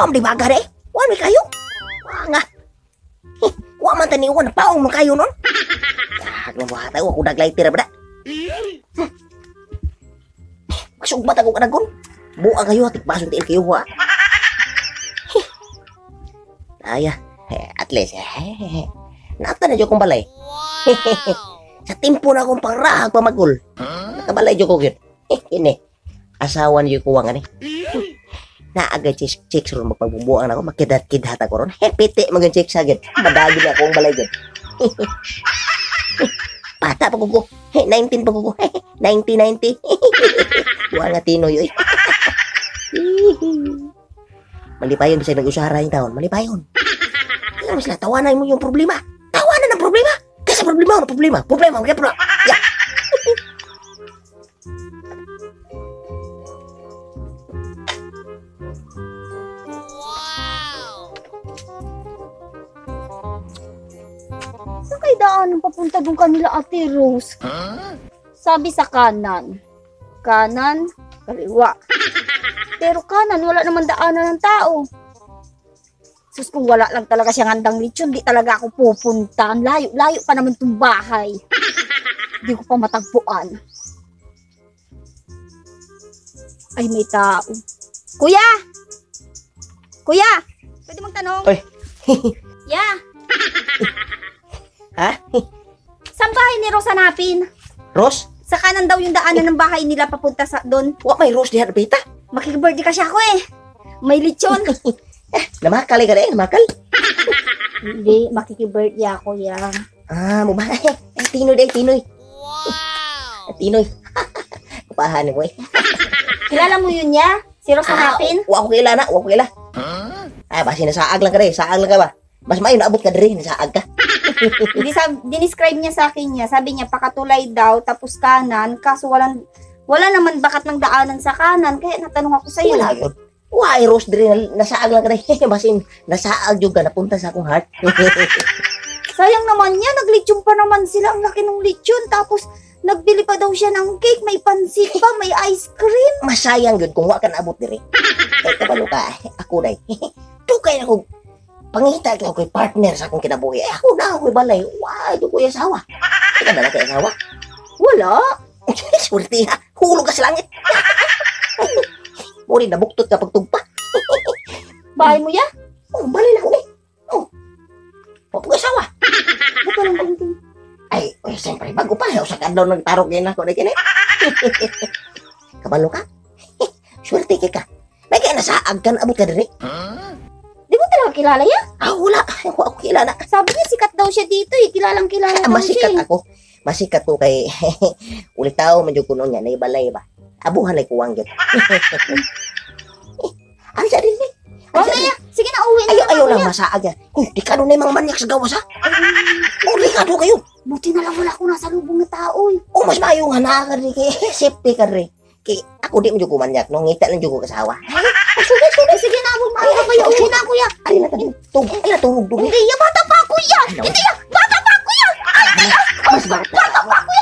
Wa man di baga de. Wa man kayo. Wa nga. Wa man taniwan paong man kayo nun. Yag lang buhat ako ako daglighter ba da. Magsugbat ako kanagon. Buang kayo tikbason tiil kayo wa. Aya, at least nata na jud kong balay. Sa timpo na akong pangrahag pamagul. Nakabalay jud ko gyud. Kini. Asawa niyo kuwang ani. Naagay chicks ron magpagbumbuang na ako, makidat-kidhat ako ron. Piti mga chicks agad. Madagi na akong balay gyud. Bata pa ko. 19 pa ko. 1990. Wala nga tinoy oy. Malipayon bisag nag-usara yung taon. Malipayon. Kaya mas tawanan mo yung problema. Tawanan ang problema. Kasi problema, problema. Problema, problema. Ya. Saan kay daanan papunta doon kanila, Ate Rose? Sabi sa kanan. Kanan, kaliwa. Pero kanan, wala naman daanan ng tao. Sus, kung wala lang talaga siyang handang lechon, di talaga ako pupunta. Ang layo, layo pa naman itong bahay. Di ko pa matagpuan. Ay, may tao. Kuya! Kuya! Pwede magtanong? Oy. Yeah. Ha? Saan bahay ni Rose hanapin? Rose? Sa kanan daw yung daanan ng bahay nila papunta sa doon. Wa may Rose diha pita. Makikibirthday kasi ako eh. May lechon. Namakal ka rin, namakal. Hindi, makikibirthday ako yan. Ah, mo ba? Ay, tinoy day, tinoy. Wow! Tinoy. Kupahan mo eh. Kilala mo yun niya? Si Rose hanapin? Wa ko kaila na, wa ko kaila. Ah, basi nasaag lang ka rin, saag lang ka ba? Mas maayo naabot ka diri, nasaag ka. Hindi, dinescribe niya sa akin niya. Sabi niya, pakatulay daw, tapos kanan. Kaso wala naman bakat ng daanan sa kanan. Kaya natanong ako sa'yo. Wala yun. Why, Rose diri, nasaag lang ka rin. Basin, nasaag yung ka, napunta sa akong heart. Sayang naman niya, naglechon pa naman sila. Ang laki ng lechon. Tapos, nagbili pa daw siya ng cake, may pansit pa, may ice cream. Masayang yun kung wa ka naabot diri. Kaya kabalo ka, ako day. Tukay na ko. Pangita ko kay partner sa akong kinabuhi. Ay, ako na ako'y balay. Why, di ko yung asawa. Ikaw na lang kay asawa? Wala. Swerte ha. Hulog ka sa langit. Muri, nabuktot ka pagtugpa. Bahay mo ya? Oh, balay na ko eh. Oh. Huwag asawa. Ba't walang gunting? Ay, ay, siyempre, bago pa. Usa ka daw nagtarok yun ako na kini. Kabalo ka? Swerte kay ka. May kaya nasaag ka, naabot ka diri. Di mo talaga kilala yan? Ah, wala. Ay, wala ako kilala. Sabi niya, sikat daw siya dito eh. Kilalang kilala daw siya Masikat eh. ako. Masikat ko kay ulit tao man jud kuno niya, naibalay ba? Abuhan ay kuwang gyud. Ano sa din eh? Oh, na, sige na, uwi na. Ayaw, ayaw lang masaag yan. Uy, di ka doon mga manyak sa gawas ha? Oh, di ka doon kayo. Buti na lang wala akong nasa lubong na tao eh. Oh, mas maayo nga na ka rin kay safety ka rin. Kay ako di mo jud ko manyak, no? Ngita lang jud ko kasawa. Ay, sige, sige na, huwag maaga kayo. Uwi na, kuya. Ay, na tug, ay na turog dug. Hindi, ya, bata pa ako ya. Hindi, ya, bata pa ako ya. Ay, Mas bata. Bata pa ako.